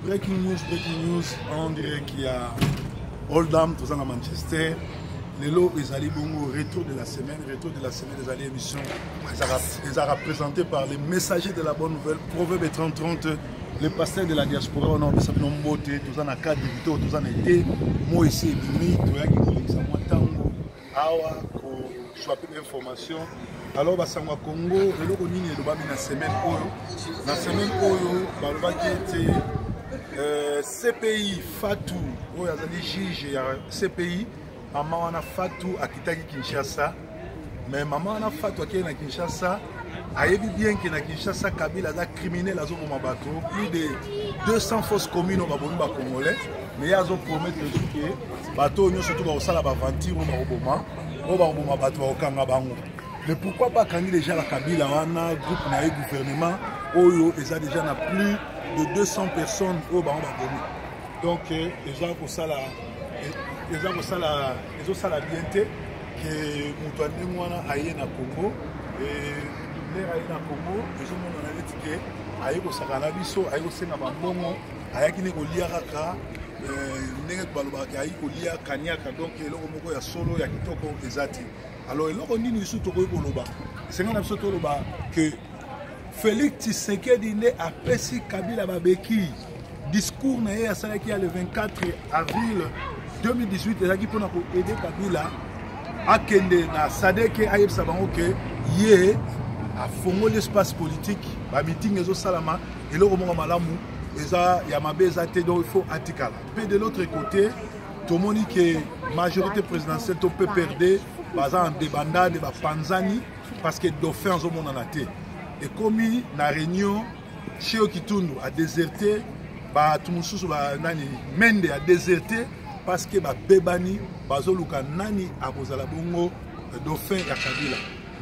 Breaking news, breaking news en direct ya Oldham, toza na Manchester. Lelo ezali bongo retour de la semaine, retour de la semaine ezali émission ezalaka présenté par les messagers de la bonne nouvelle, Proverbe 3030, le pasteur de la diaspora wana opesa bino mbote, toza na cadre kitoko, toza na ete moi esi ebimi, toyaki kolekisa mwa ntango awa kozwa mpe information. Alors basango ya Congo, eloko nini elobami na semaine oyo? Na semaine oyo balobaki ete CPI Fatou oyo azali juge ya CPI, mama wana Fatou akitaki Kinshasa. Mais mama wana Fatou akei na Kinshasa, ayebi bien ke na Kinshasa Kabila aza criminel, azoboma bato plus de 200 fausses communes oyo babomi ba Congolais. Mais ye azopromettre ke bato oyo nyonso to bakosala baventure oyo bakoboma, oyo bakoboma bato bakokanga bango. Mais pourquoi pas akangi déjà la Kabila wana, groupe na ye, gouvernement oyo eza déjà na plus de 200 personnes oyo bango babomi. Donc eza kosala, eza kosala, ezosala bien te ke moto ya ndenge wana aye na Congo. Ndenge aye na Congo ezomonana neti ke aye kosaka na biso, aye kosenga bambongo, ayaki nde kolia kaka ndenge balobaka ayi kolia kaniaka. Donc eloko moko ya solo ya kitoko eza te. Alors eloko nini lisusu tokoki koloba? Esenga na biso toloba ke Félix Tshisekedi nde apesi Kabila babeki. Discours na ye asalaki ya le 24 avril 2018 ezalaki mpona koaider Kabila akende na SADC, ayebisa bango ke ye afongoli espace politique, bameeting ezosalama, eloko moko malamu eza ya mabe eza te, donc il faut atikala. Mpe de l'autre côté tomoni ke majorité présidentielle to PPRD baza en débandade, bapanzani parce que dauphin azomonana te. Ekomi na réunion, Cheo Kitundu a déserté, bato mosusu ba nani Mende a déserté parce que babebani, bazoluka nani akozala bongo dauphin ya Kabila.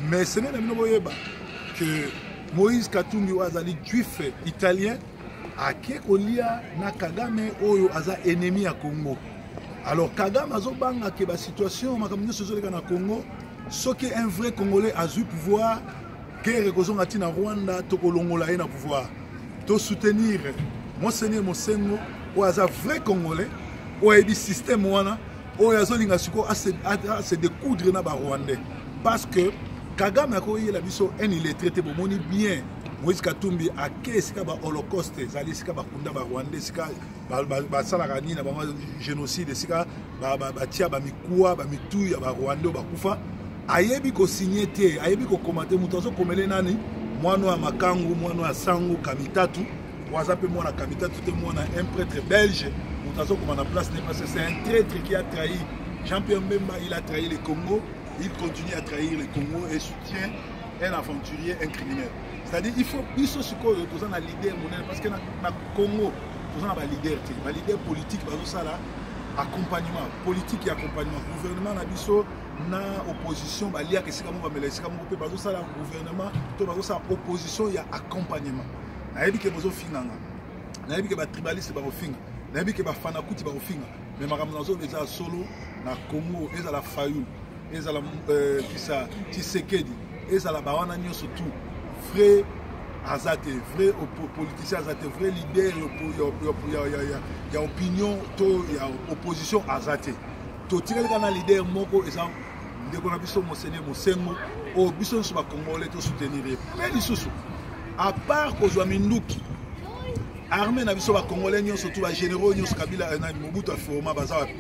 Mais senge na bino boyeba que Moïse Katumbi oyo azali juif italien ake kolia na Kagame oyo aza ennemi ya Congo. Alors Kagame azobanga ke ba situation makambo nyonso ezoleka na Congo, soki un vrai Congolais azwi pouvoir, guerre ekozonga ntina Rwanda, tokolongola ye na pouvoir. To soutenir Monseigneur Mosengo oyo aza vrai Congolais, oyo ayebi système wana, oyo azolinga sikoyo ase découdre na ba Rwandais, parce que Kagame akoyela biso un illettré te. Bomoni bien Moïse Katumbi ake esika ba holocauste ezali, esika bakunda ba Rwandais, esika basalaka nini na bango génocide, esika batia bamikuwa bamitu ya ba Rwandais oyo bakufa. Ayebi kosigne te, ayebi kokoma te. Moto azokomele nani? Mwana ya makangu, mwana ya sango Kamitatu, oyo aza mpe mwana Kamitatu te, mwana un prêtre belge. Moto azokoma na place ne, parce que c'est un traître qui a trahi Jean-Pierre Mbemba, il a trahi le Congo, il continue à trahir le Congo et soutient un aventurier, un criminel. C'est-à-dire il faut biso sikoyo toza na leader monene, parce que na Congo toza na ba leader te, ba leader politique bazosala accompagnement politique ya accompagnement gouvernement na biso na opposition, baliaka esika moko, bamela esika moko, mpe bazosala gouvernement to bazosala opposition ya accompagnement. Nayebi ke bozofinganga, nayebi ke batribaliste bakofinga, nayebi ke bafanakuti bakofinga, mais makambo nazoloba eza ya solo. Na Congo ezala Fayulu, ezala kisa Tshisekedi, ezala bawana nyonso, tout vrai aza te, vrai politicien aza te, vrai leader ya opinion to ya opposition aza te. Totikali kaka na leader moko, eza ndeko na biso Monseigneur Mosengo oyo biso nyonso bacongolais tosoutenir ye. Mpe lisusu, à part kozwa minduki, armée na biso bacongolais nyonso tu, bagénéraux nyonso Kabila na Mobutu aforma baza wapi?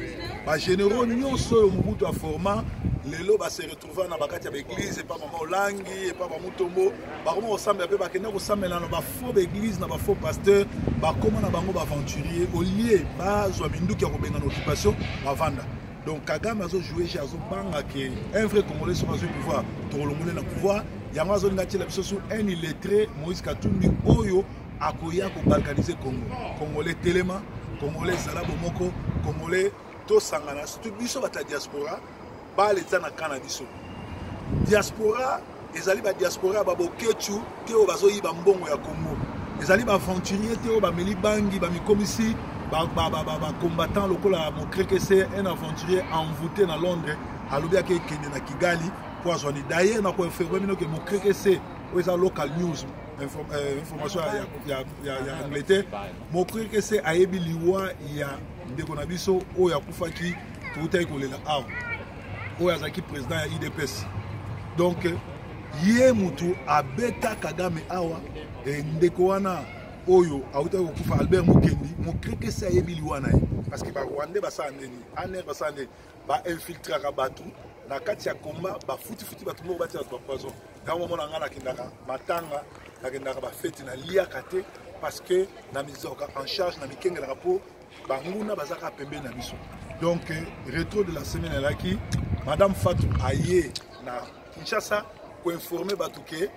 Bagénéraux nyonso oyo Mobutu aforma lelo base retrouva na bakati ya baeglise, epa mama Olangi, epa bamutombo, bakoma kosambela mpe bakenda kosambela na bafaux baeglise, na bafaux pasteur, bakoma na bango baaventurier. Au lieu bazwa minduki ya kobenga na occupation, bavanda. Donc Kagame azojoue je, azobanga ke un vrai Congolais soki azwi pouvoir, tokolongole na pouvoir. Yango azolinga tiela biso su un illettré Moïse Katumbi oyo akoya kobalkanize Congo. Congolais telema, Congolais zala bomoko, Congolais tosangana, surtout biso bato ya diaspora. Bale eza na ka na biso diaspora, ezali badiaspora ya babokecu te oyo bazoyiba mbongo ya Congo, ezali baaventurier te oyo bameli bangi bamikomisi bacombattant lokola Mokrekese, un aventurier envoûté na Londres, alobi ake ekende na Kigali po azwani. D'ailleurs na koinforme bino ke Mokrekese Oyo eza local news, information ya Angleterre. Mokrekese ayebi liwa ya ndeko na biso oyo akufaki, toutaki kolela awa, oyo azalaki président ya UDPS. Donc ye mutu abeta Kagame awa, ndeko wana oyo autaki kokufa, Albert Mukendi. Mokrekese ayebi liwa na ye parce que Barwandais basala ndeni, ANR basala ndeni, bainfiltraka bato na kati ya komba, bafutifuti bato moko, batia bato bapoison. Yango momona ngai nakendaka matanga, nakendaka bafeti, naliaka te parce que na mizwaka en charge, na mikengelaka mpo banguna bazaka pembeni na biso. Donc rétro de la semaine elaki, Madame Fatou aye na Kinshasa koinforme bato ke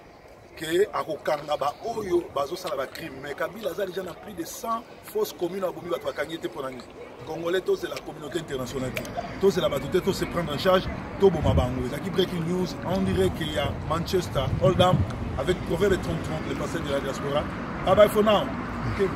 akokanga baoyo bazosala bacrime. Mais Kabila aza déjà na plus de 100 fosses communes, abomi bato, bakangi ete. Mpo na nini Congolais tozela communauté internationale te, tozela bato te, tose prendre en charge, toboma bango? Ezalaki breaking news en direct ya Manchester, Oldham, avec Proverbe 30 30, le pasteur de la diaspora. Bye bye for now. Okay.